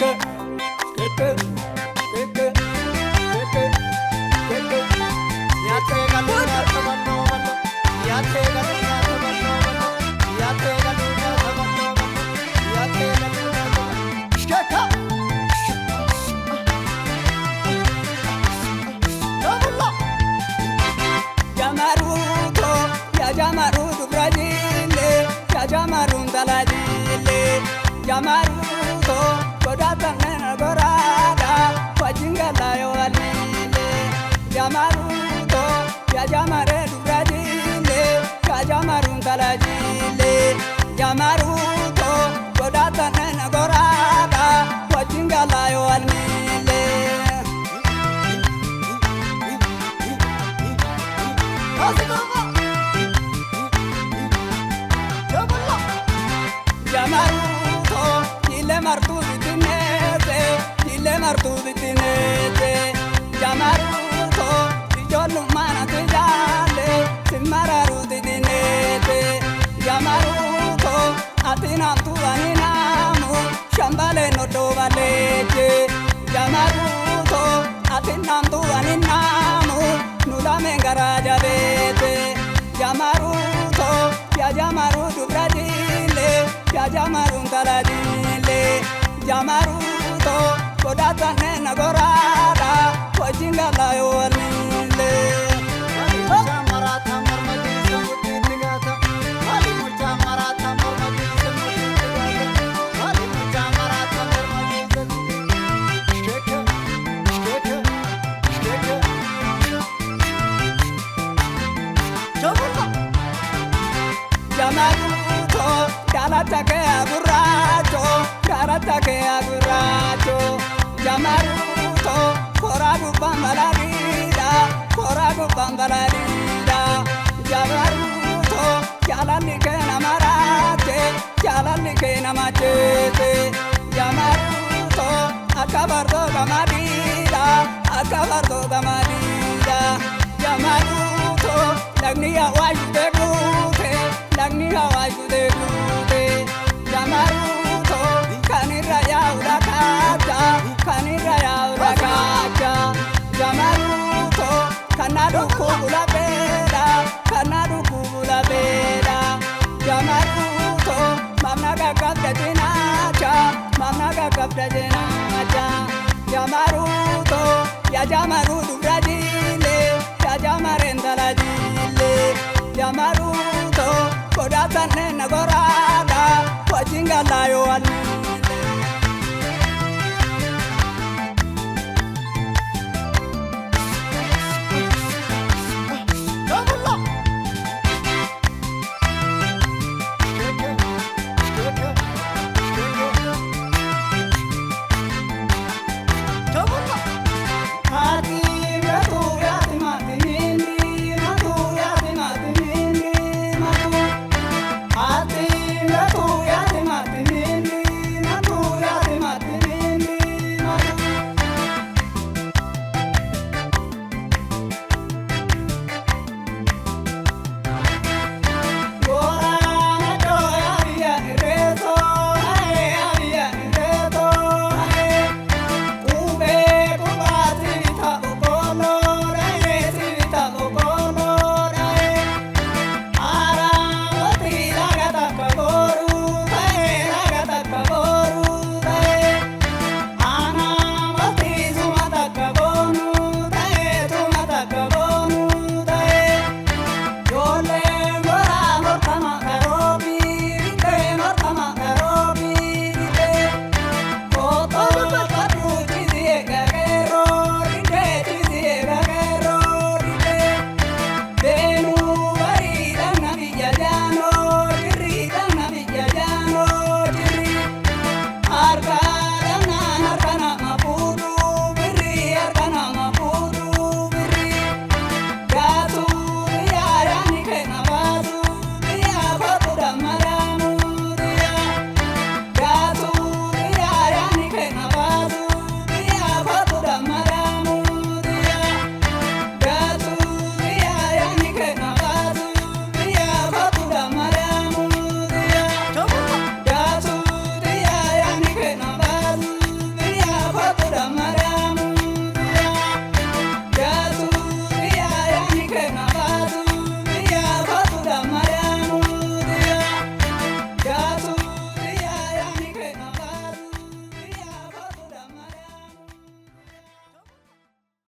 Keke, keke, keke, keke, keke. Nyaatee galuu nyaata mannoo mannoo. Nyaatee galuu nyaata mannoo mannoo. Nyaatee galuu nyaata mannoo mannoo. Nyaatee galuu nyaata mannoo. Shkeeka. Jamulla. Jamaruuto, yaa jamaruu dubra jillee, yaa jamaruun dhala jillee. Jamaruuto, godhatamne goraadha, wajjin galaa yoo almiilee. Jamaruuto, yaa jamaree dubra jillee, yaa jamaruun dhala jillee. Jamaruuto, godhatamne goraadha, wajjin galaa yoo almiilee. Asigama. Jamulla. Jamaruuto, jile martuu bittinneesse, jile martuu bittinneesse. Jamaruuto, ijoollummaan ati jaalle, si mararuu didinneesse. Jamaruuto, ati naamtu ani naamu, shambaleen oddoo balleeche. Jamaruuto, ati naamtu ani naamu, nu lameen garaa jabeete. Jamaruuto, yaa jamaruu dubra jillee, yaa jamaruun dhala jillee. Jamaruuto, godhatanne na goraadha, wajjin galaa yoo walmiillee. Maali mucaa maraataa morma keessa mudhiitti gaata? Maali mucaa maraataa morma keessa mudhiitti gaata? Maali mucaa maraataa morma keessa Shkeeke, shkeeke, shkeeke. Jamulla. Jamaruuto, daalacha kee agurraacho, daalacha kee agurraacho. Jamaruuto, koraa gubbaan balaliidha, koraa gubbaan balaliidha. Jamaruuto, jaalalli kee nama raache, jaalalli kee nama jeete. Jamaruuto, akka bardoo gamadiidha, akka bardoo gamadiidha. Jamaruuto, lagni hawaashu guute, lagni hawaashu guute. Jamaruuto, kan irra yaa'u dhakaacha, kan irra yaa'u dhakaacha. Jamaruuto, kana dhukkubu lafeedha, kana dhukkubu lafeedha. Jamaruuto, mamna qaqqabda cinaacha, mamna qaqqabda cinaacha. Jamaruuto, yaa jamaruu dubra jillee, yaa jamareen dhala jillee. Jamaruuto, godhatanne na goraadha, wajjin galaa yoo almiilee.